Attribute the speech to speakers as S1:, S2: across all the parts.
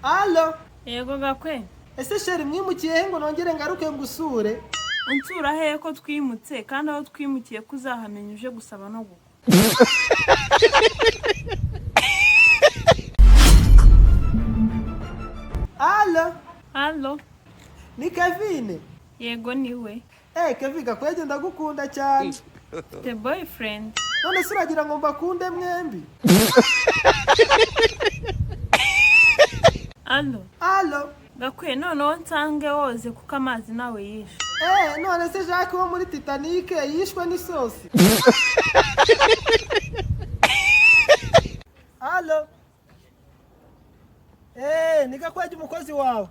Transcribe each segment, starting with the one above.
S1: Allo?
S2: Yego Gakwe.
S1: Ese chéri, mwimukiye he ngo nongere ngaruke ngusure?
S2: Unsura hehe ko twimutse, kandi aho twimukiye ko uzahamenya uje gusaba no gukwa?
S1: Allo?
S2: Allo?
S1: Ni Kevin?
S2: Yego, niwe.
S1: Eh, Kevin, Gakwege, ndagukunda cyane.
S2: Mfite boyfriend.
S1: None se uragira ngo mbakunde mwembi?
S2: Allo?
S1: Allo?
S2: Gakwe, noneho nsange woze kuko amazi nawe yishe.
S1: Eh, none se Jacques wo muri Titanic yishwe n'isosi? Allo? Eh, ni Gakwege, umukozi wawe.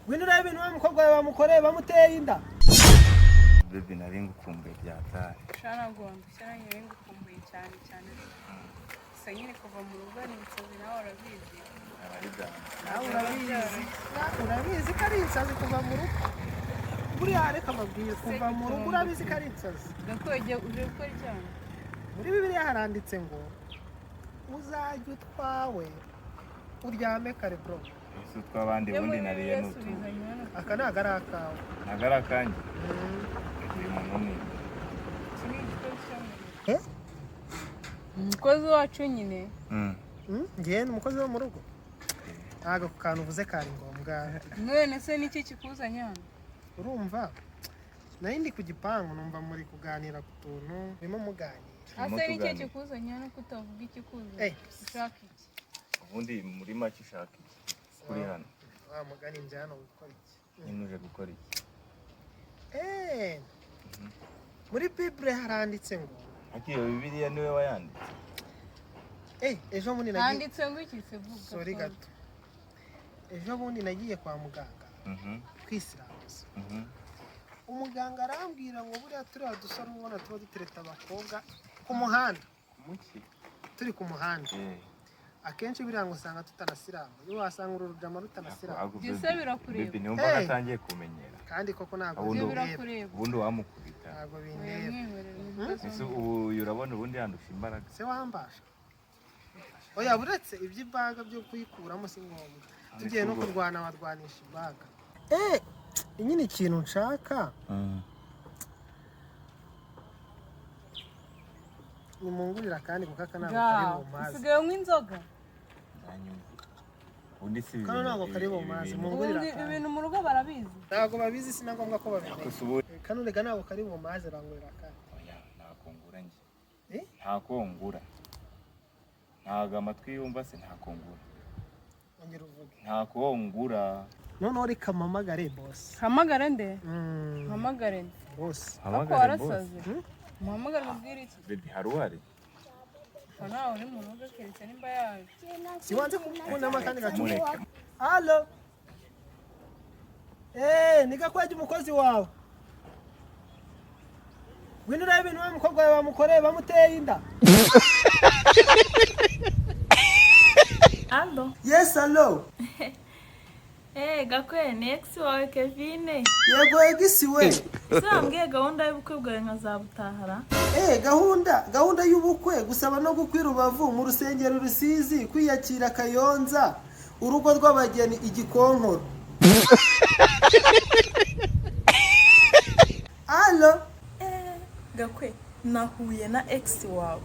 S1: Ngwino urebe ibintu wa mukobwa wawe bamukoreye, bamuteye inda.
S3: Baby, nari ngukumbuye byataye.
S4: Sharagomba sharanye, ngukumbuye cyane cyane. Gusa nyine kuva mu rugo ni insazi, nawe urabizi.
S1: Nawe urabizi. Urabizi ko ari insazi kuva mu rugo. Buriya reka mbabwire, kuva mu rugo urabizi ko ari insazi.
S4: Gakwege, uje gukora icyaha?
S1: Muri Bibiliya haranditse ngo uzajya utwawe uryame kare, bro.
S3: Ese utw'abandi ubundi nariye n'utu?
S1: Aka ntabwo ari akawe.
S3: Ntabwo ari akanjye. Uyu muntu ni
S4: Iki ni igikozi cyo mu rugo.
S1: Eh?
S4: Umukozi wacu nyine.
S1: Ngewe ni umukozi wo mu rugo? Ntabwo ako kantu uvuze kari ngombwa.
S4: None se niki kikuzanye hano?
S1: Urumva, nari ndi ku gipangu, numva muri kuganira ku tuntu murimo muganira.
S3: Turimo
S4: Ase niki
S3: tuganira.
S4: kikuzanye hano, ko utavuga ikikuzanye?
S1: Eh.
S4: Ushaka iki?
S3: Ubundi muri make ushaka iki kuri hano?
S1: Wa mugani, nje hano gukora iki?
S3: Nyine uje gukora iki?
S1: Eh, muri Bible haranditse ngo
S3: Ariko iyo Bibiliya niwe wayanditse?
S1: Eh, ejo bundi nagiye
S4: Handitse ngo iki se? Vuga.
S1: Sorry gato. Ejo bundi nagiye kwa muganga kwisiramuza. Umuganga arambwira ngo buriya turiya dusore ubona tuba dutereta abakobwa ku muhanda,
S3: Muki?
S1: turi ku muhanda,
S3: Eh.
S1: akenshi buriya ngo usanga tutanasiramu. Iyo wasanga uru rujama rutanasiramu.
S3: Ahubwo
S4: Byose
S3: baby,
S4: birakureba.
S3: baby, niyo
S1: Eh.
S3: mbona atangiye kumenyera.
S1: Kandi koko ntabwo
S3: Ubundi
S4: Ibyo
S1: bindeba.
S4: birakureba.
S3: Ubundi wamukubita.
S1: Ntabwo
S4: Oya,
S1: bindeba.
S4: mwihorere, ni umukozi
S3: Ese
S4: wo mu
S3: ubu uyu urabona ubundi yandusha imbaraga?
S1: Se wambasha? Oya, buretse iby'ibaga byo kuyikuramo si ngombwa, tugiye no kurwana barwanisha ibaga. Eh, nyine ikintu nshaka nimungurira kandi kuko aka ntabwo kari
S4: Ngaho,
S1: mu mazi.
S4: usigaye unywa inzoga?
S3: Ubundi si
S1: Kano ntabwo kari mu
S3: ibi
S1: mazi,
S3: bintu-
S1: mungurira
S4: Ubundi
S1: akandi.
S4: ibintu mu rugo barabizi?
S1: Ntabwo babizi, si na ngombwa ko babimenya.
S3: Gusa ubu
S1: Kano rega ntabwo kari mu mazi, rangurira akandi.
S3: Oya, ntako ngura njye.
S1: Eh?
S3: Ntako ngura. Ntabwo amatwi yumva se? Ntako ngura.
S1: Ongera uvuge.
S3: Ntako ngura.
S1: Noneho reka mpamagare boss.
S4: Hamagare nde? Hamagare nde?
S1: Boss.
S4: Ako
S3: Hamagare boss.
S4: warasaze? Muhamagare mubwire iki?
S3: Baby, hari uhari?
S4: Ko nawe uri mu rugo, keretse nimba yaje.
S1: Si wanze kubonamo akandi gacupa?
S3: Mureke.
S1: Allo? Eh, ni Gakwege, umukozi wawe. Ngwino urebe ibintu wa mukobwa wawe bamukoreye, bamuteye inda.
S2: Allo?
S1: Yes, allo.
S2: Eh, Gakwe, ni ex wawe Kevin?
S1: Yego, ex we.
S2: Ese wambwiye gahunda y'ubukwe bwawe nkazabutahara?
S1: Eh, gahunda y'ubukwe, gusaba no gukwa i Rubavu mu rusengero Rusizi, kwiyakira Kayonza, urugo rw'abageni Igikonkoro. Allo?
S2: Eh, Gakwe, nahuye na ex wawe.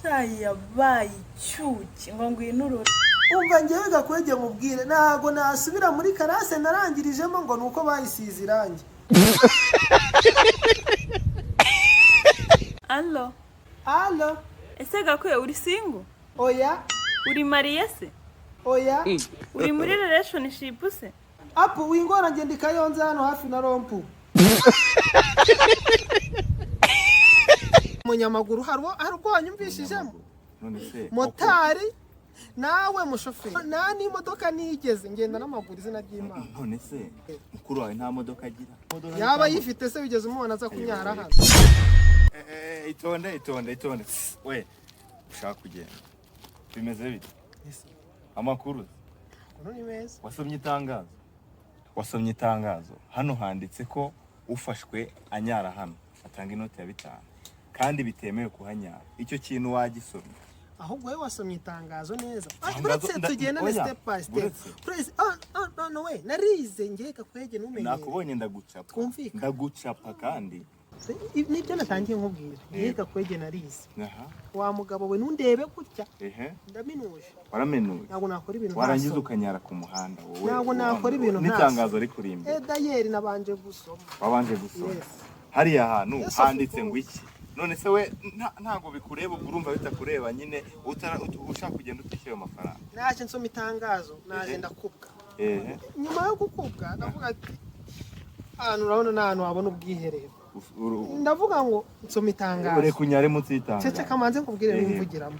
S2: Shayi yabaye icyuki ngo ngwino urore.
S1: Umva, ngewe Gakwege mubwire, ntabwo nasubira muri classe narangirijemo ngo nuko bayisize irangi.
S2: Allo?
S1: Allo?
S2: Ese Gakwe, uri single?
S1: Oya.
S2: Uri mariye se?
S1: Oya.
S2: Uri muri relationship se?
S1: Apu wingora, ngenda i Kayonza hano hafi na rompu. Umunyamaguru hari ubwo wanyumvishijemo?
S3: None se
S1: Motari nawe mushoferi nta n'imodoka nigeze ngenda n'amaguru, izina ry'Imana.
S3: None se mukuru wawe nta modoka agira? Modoka
S1: Yaba ayifite se bigeze umubona aza kunyara hano?
S3: Eh, eh, itonde, itonde, itonde. We ushaka kugenda bimeze bite? Amakuru?
S1: Ukuntu ni meza.
S3: Wasomye itangazo? Wasomye itangazo? Hano handitse ko ufashwe anyara hano atanga inoti ya 5, kandi bitemewe kuhanyara. Icyo kintu wagisomye?
S1: Ahubwo wowe wasomye itangazo neza.
S3: Itangazo-
S1: Uretse tugendane
S3: oya,
S1: step by step.
S3: uretse.
S1: Please, ah, no, no, we narize ngiye Gakwege ntumenyere.
S3: Nakubonye ndagucapa.
S1: Twumvikane.
S3: Ndagucapa kandi.
S1: Nibyo natangiye nkubwira, ngiye Gakwege narize.
S3: Aha.
S1: Wa mugabo we, ntundebe gutya.
S3: Ehe.
S1: Ndaminuye.
S3: Waramenuye.
S1: Ntabwo nakora ibintu
S3: Warangiza
S1: ntasoma.
S3: ukanyara ku muhanda wowe.
S1: Ntabwo nakora ibintu
S3: n'itangazo rikuri imbere.
S1: Eh, dayeri nabanje gusoma.
S3: Wabanje gusoma.
S1: Yes.
S3: Hariya hantu
S1: Yes, of
S3: handitse ngo
S1: course.
S3: iki? None se we ntabwo bikureba? Ubwo urumva bitakureba nyine, ushaka kugenda utishyura ayo mafaranga.
S1: Naje nsoma itangazo, naje ndakubwa. Nyuma yo gukubwa ndavuga ati ahantu urabona ni ahantu wabona ubwiherero. Ndavuga ngo nsoma itangazo.
S3: Ureka unyare munsi y'itangazo.
S1: Ceceka manze nkubwire n'imvugiramo.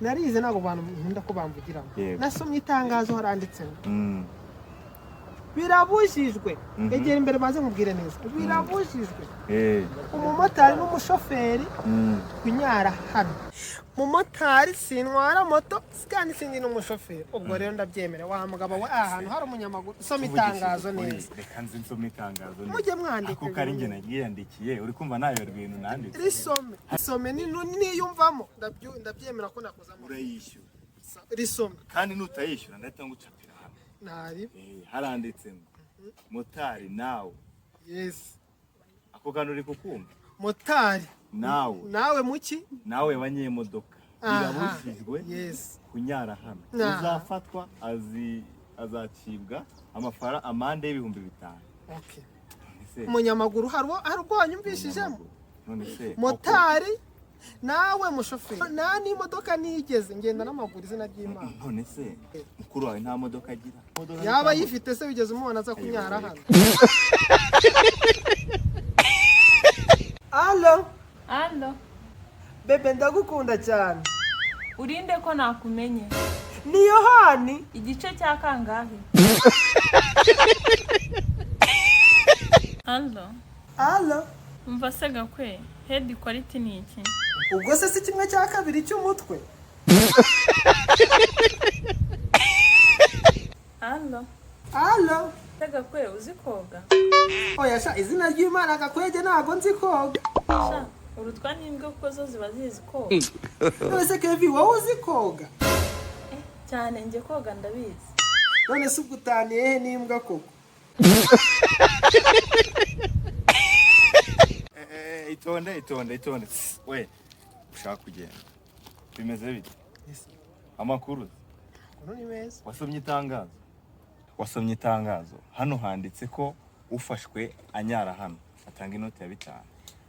S1: Narize, ntabwo bantu nkunda ko bamvugiramo. Nasomye itangazo, haranditse ngo birabujijwe. Egera imbere maze nkubwire neza. Birabujijwe umumotari n'umushoferi kunyara hano. Mumotari sintwara moto kandi sindi n'umushoferi. Ubwo rero ndabyemera, wa mugabo we, aha hantu hari umunyamaguru. Soma itangazo
S3: Tuvugishije
S1: neza.
S3: ukuri, reka nzi nsome itangazo neza.
S1: Mujye mwandika
S3: Ako kari njye
S1: ibintu.
S3: nagiyandikiye, uri kumva nayo ibintu nanditse.
S1: Risome, risome, niyumvamo ndabyemera ko nakoze amakosa.
S3: Urayishyura.
S1: Risome.
S3: Kandi nutayishyura ndahita ngucapira hano.
S1: Ntari.
S3: Haranditse ngo motari nawe.
S1: Yes.
S3: Ako kantu uri kukumva?
S1: Motari
S3: nawe.
S1: Nawe muki?
S3: Nawe banyemodoka.
S1: Aha.
S3: Birabujijwe
S1: Yes.
S3: kunyara hano.
S1: Aha.
S3: Uzafatwa azacibwa amafara amande y'5,000.
S1: Okay.
S3: None se
S1: Umunyamaguru hari ubwo wanyumvishijemo?
S3: None se
S1: Motari nawe mushoferi, nta n'imodoka nigeze ngenda n'amaguru, izina ry'Imana.
S3: None se mukuru wawe nta modoka agira? Modoka
S1: Yaba ayifite se bigeze umubona aza kunyara hano? Alo.
S2: Alo.
S1: Bebe, ndagukunda cyane.
S2: Urinde ko nakumenye?
S1: Ni Yohani.
S2: Igice cya kangahe? Alo.
S1: Alo.
S2: Umva se Gakwe, head quality ni iki?
S1: Ubwo se si kimwe cya kabiri cy'umutwe?
S2: Alo.
S1: Alo.
S2: Se Gakwe, uzi koga?
S1: Oya sha, izina ry'Imana Gakwege, ntago nzi koga.
S2: Sha, urutwa n'imbwa kuko zo ziba zizi koga.
S1: None se Kevi, wowe uzi koga?
S2: Eh, cyane, njye koga ndabizi.
S1: None se ubwo utaniye he n'imbwa koko?
S3: Itonde, itonde, itonde. Tss, we ushaka kugenda bimeze bite? Amakuru?
S1: Amakuru ni meza.
S3: Wasomye itangazo? Wasomye itangazo? Hano handitse ko ufashwe anyara hano atanga inoti ya 5,000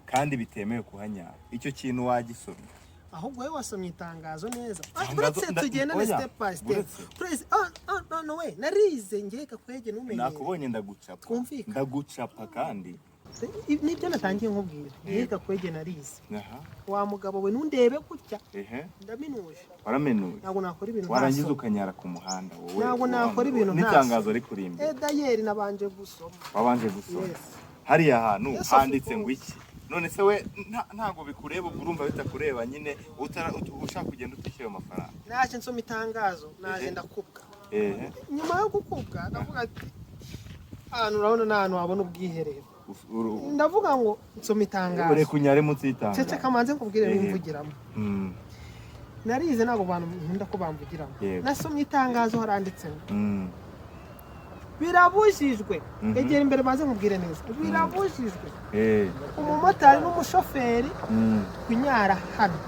S3: kandi bitemewe kuhanyara. Icyo kintu wagisomye?
S1: Ahubwo wowe wasomye itangazo neza.
S3: Itangazo-
S1: Uretse tugendane
S3: oya,
S1: step by step.
S3: uretse.
S1: Please, ah, no, no, we narize ngiye Gakwege ntumenyere.
S3: Nakubonye ndagucapa.
S1: Twumvikane.
S3: Ndagucapa kandi.
S1: Nibyo natangiye nkubwira, ngiye Gakwege narize.
S3: Aha.
S1: Wa mugabo we, ntundebe gutya. Ndaminuye.
S3: Waramenuye.
S1: Ntabwo nakora ibintu
S3: Warangiza
S1: ntasoma.
S3: ukanyara ku muhanda wowe.
S1: Ntabwo nakora ibintu
S3: n'itangazo rikuri imbere.
S1: Eh, dayeri nabanje gusoma.
S3: Wabanje gusoma.
S1: Yes.
S3: Hariya hantu
S1: Yes, of
S3: handitse ngo
S1: course.
S3: iki? None se we ntabwo bikureba? Ubwo urumva bitakureba nyine, ushaka kugenda utishyura ayo mafaranga.
S1: Naje nsoma itangazo, naje ndakubwa. Nyuma yo gukubwa ndavuga ati ahantu urabona ni ahantu wabona ubwiherero. Ndavuga ngo nsoma itangazo.
S3: Ureka unyare munsi y'itangazo.
S1: Ceceka manze nkubwire n'imvugiramo. Narize, ntabwo bantu nkunda ko bamvugiramo. Nasomye itangazo, haranditse ngo birabujijwe. Egera imbere maze nkubwire neza. Birabujijwe umumotari n'umushoferi kunyara hano.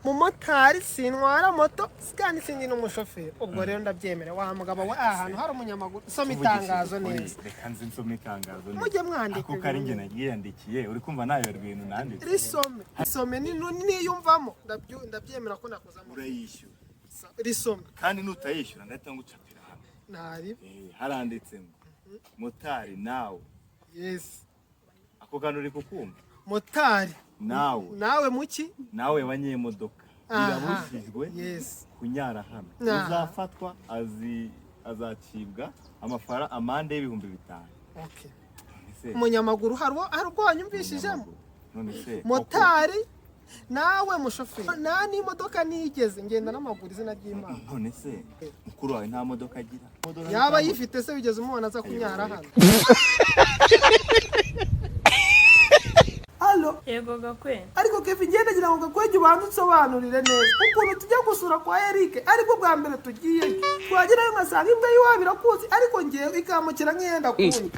S1: Mumotari sintwara moto kandi sindi n'umushoferi. Ubwo rero ndabyemera, wa mugabo we, aha hantu hari umunyamaguru. Soma
S3: Tuvugishije
S1: itangazo
S3: ukuri,
S1: neza.
S3: Reka nzi nsome itangazo neza.
S1: Mujye mwandika
S3: Ako kari njye
S1: ibintu.
S3: nagiyandikiye, uri kumva nayo ibintu nanditse.
S1: Risome, risome, niyumvamo ndabyemera ko nakoze amakosa.
S3: Urayishyura.
S1: Risome.
S3: Kandi nutayishyura ndahita ngucapira hano.
S1: Ntari.
S3: Haranditse ngo motari nawe.
S1: Yes.
S3: Ako kantu uri kukumva?
S1: Motari
S3: nawe.
S1: Nawe muki?
S3: Nawe banyemodoka.
S1: Aha.
S3: Birabujijwe
S1: Yes.
S3: kunyara hano.
S1: Aha.
S3: Uzafatwa azacibwa amafara amande y'5,000.
S1: Okay.
S3: None se
S1: Umunyamaguru hari ubwo wanyumvishijemo?
S3: None se
S1: Motari nawe mushoferi, nta n'imodoka nigeze ngenda n'amaguru, izina ry'Imana.
S3: None se mukuru wawe nta modoka agira? Modoka
S1: Yaba ayifite se bigeze umubona aza kunyara hano? Alo.
S2: Yego Gakwe.
S1: Ariko Kevin, ngenda ngira ngo Gakwege ubanze unsobanurire neza ukuntu tujya gusura kwa Eric, ariko bwa mbere tugiyeyo twagerayo ngasanga imbwa y'iwabo irakuzi, ariko ngewe ikamukira nk'iyenda kundi.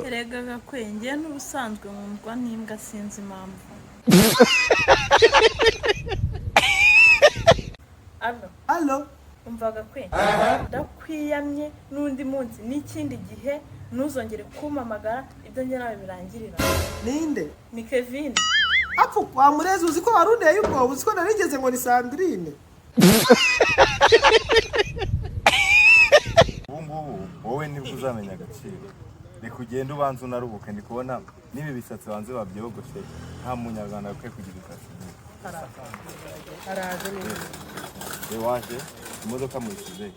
S2: Erega Gakwe, njye n'ubusanzwe nkundwa n'imbwa, sinzi impamvu. Alo?
S1: Alo?
S2: Umva Gakwe, ndakwiyamye, n'undi munsi n'ikindi gihe ntuzongere kumpamagara. Ibyo njye nawe birangirira.
S1: Ninde?
S2: Ni Kevin.
S1: Apfu wamurezi, uzi ko wari unteye ubwoba, uzi ko narigeze ngo ni Sandrine.
S3: Ubu ngubu wowe nibwo uzamenya agaciro. Reka ugende ubanze unaruhuke. Ndi kubona n'ibi bisatsi banze babyogoshe, nta munyarwanda ukwiye kugira ibisatsi nk'ibi.
S1: Araje neza.
S3: Waje imodoka muyisize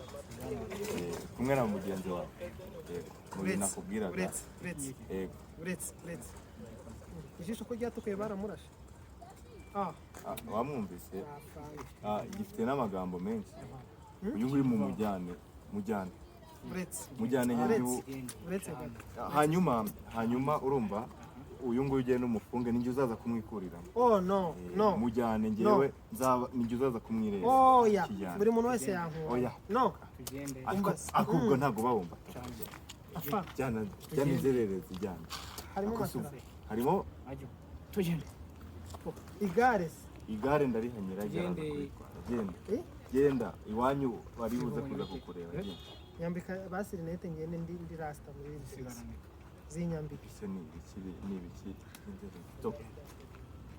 S3: kumwe na mugenzi wawe. Yego, mu bintu nakubwiraga.
S1: Uretse, uretse.
S3: Yego.
S1: Uretse, uretse, ijisho ko ryatukuye baramurashe, ah.
S3: Ah, wamwumvise?
S1: Afande.
S3: Ah, gifite n'amagambo menshi. Uyu nguyu mumujyane, mujyane.
S1: Uretse.
S3: Mujyane nyagihu.
S1: Uretse gato.
S3: Hanyuma urumva, uyu nguyu ugenda umufunge, ninjye uzaza kumwikuriramo.
S1: Oh no, no.
S3: Mujyane, njyewe nzaba ninjye uzaza kumwireza.
S1: Oya.
S3: Kijyane.
S1: Buri muntu wese yankura.
S3: Oya.
S1: No.
S3: Ariko
S1: Umva.
S3: ariko ubwo ntabwo bawumva.
S1: Afa.
S3: Jyana, jyana inzererezi, jyana.
S1: Harimo
S3: Ako si-
S1: matara.
S3: Harimo.
S1: Igare se?
S3: Igare ndariha nyirajya araza kuritwara. Genda.
S1: Eh?
S3: Genda iwanyu, bari buze kuza kukureba, genda.
S1: Nyambika basi rinete, ngende ndi rasta muri izi nzira zinyambika.
S3: Ese ni ibiki, ni ibiki? Inzererezi, stop,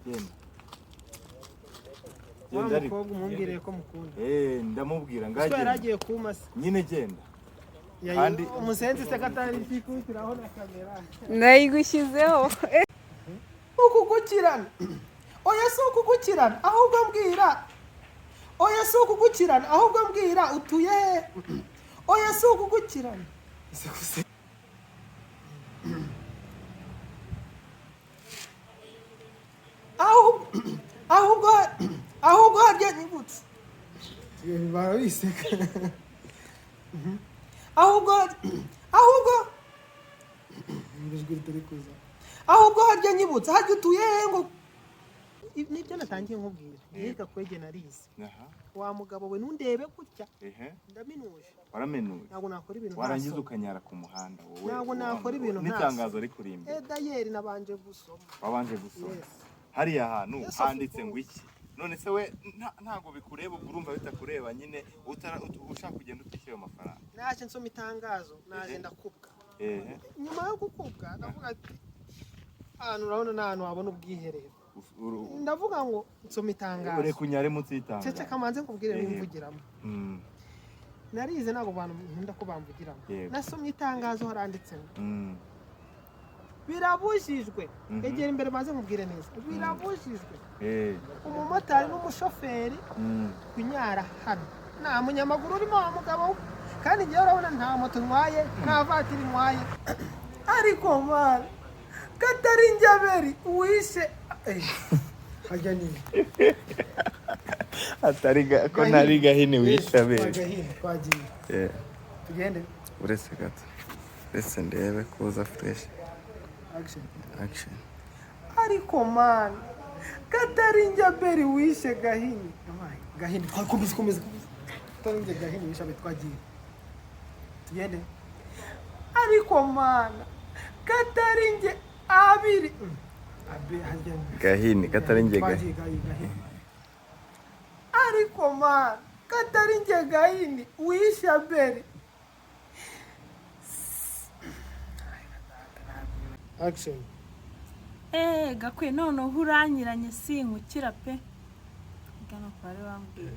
S3: genda.
S1: Wa
S3: Genda ariko.
S1: mukobwa umumbwiriye ko mukunda?
S3: Eh, ndamubwira.
S1: Ko yari
S3: Ngagenda.
S1: agiye kuma se?
S3: Nyine genda. Kandi-
S1: Umusenzi se katari kwikubitiraho na kamera?
S4: Ndayigushyizeho.
S1: Ukugukirana, oya, si ukugukirana, ahubwo mbwira. Oya, si ukugukirana, ahubwo mbwira utuye he. Oya, si ukugukirana. Ahubwo harya nyibutse barabiseka. Ahubwo ijwi ritari kuza. Ahubwo harya nyibutse, harya utuye he ngo nibyo natangiye nkubwira niga kwege narize.
S3: Aha.
S1: Wa mugabo we, ntundebe gutya.
S3: Ehe.
S1: Ndaminuye.
S3: Waramenuye.
S1: Ntabwo nakora ibintu
S3: Warangiza
S1: ntasoma.
S3: ukanyara ku muhanda wowe.
S1: Ntabwo nakora ibintu
S3: N'itangazo rikuri imbere.
S1: Eh, dayeri nabanje gusoma.
S3: Wabanje gusoma?
S1: Yes.
S3: Hariya hantu
S1: Yes, of
S3: handitse ngo
S1: course.
S3: iki? None se we ntabwo bikureba? Ubwo urumva bitakureba nyine, ushaka kugenda utishyuye ayo mafaranga.
S1: Naje nsoma itangazo, naje
S3: Ehe.
S1: ndakubwa.
S3: Ehe.
S1: Nyuma yo gukubwa ndavuga ati ahantu urabona ni ahantu wabona ubwiherero. Ndavuga ngo nsoma itangazo.
S3: Ureka unyare munsi y'itangazo.
S1: Ceceka manze nkubwire.
S3: Ehe.
S1: Nimvugiramo. Narize, ntabwo abantu nkunda ko bamvugiramo.
S3: Yego.
S1: Nasomye itangazo, haranditse ngo birabujijwe. Egera imbere maze nkubwire neza. Birabujijwe umumotari n'umushoferi kunyara hano. Nta munyamaguru urimo, wa mugabo we. Kandi njyewe urabona nta moto ntwaye, nta vatiri ntwaye. Ariko mwana katari njyaberi wishe. Eh, harya ni
S3: Atari ko ntari Gahini wishabere.
S1: Gahini, twagiye, tugende.
S3: Uretse gato, uretse ndebe kuza fresh.
S1: Action.
S3: Action.
S1: Ariko mana katari njyaberi wishe Gahini. Yabaye, Gahini, komeza, komeza, komeza. Katari njye Gahini wishe abe, twagiye, tugende. Ariko mana katari njye abiri. Abe harya
S3: Gahini katari njye Gahini.
S1: Twagiye, Gahini, Gahini. Ariko mana katari njye Gahini wishe Abeli. Action.
S2: Eee Gakwe, noneho uranyiranye, sinkukira pe. Gana kwa wari wambwiye.